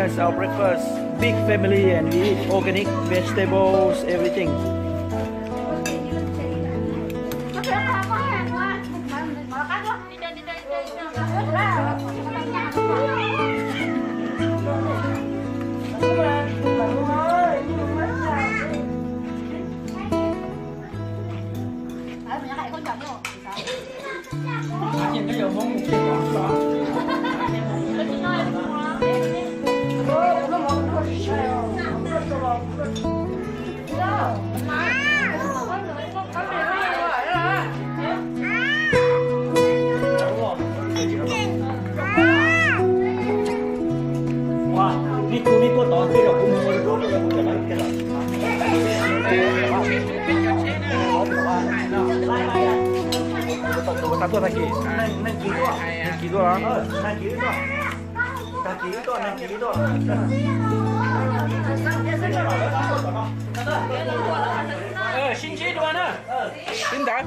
It's our breakfast. Big family and we eat organic vegetables, everything. Sib ntsib dua na. Sib nrauj.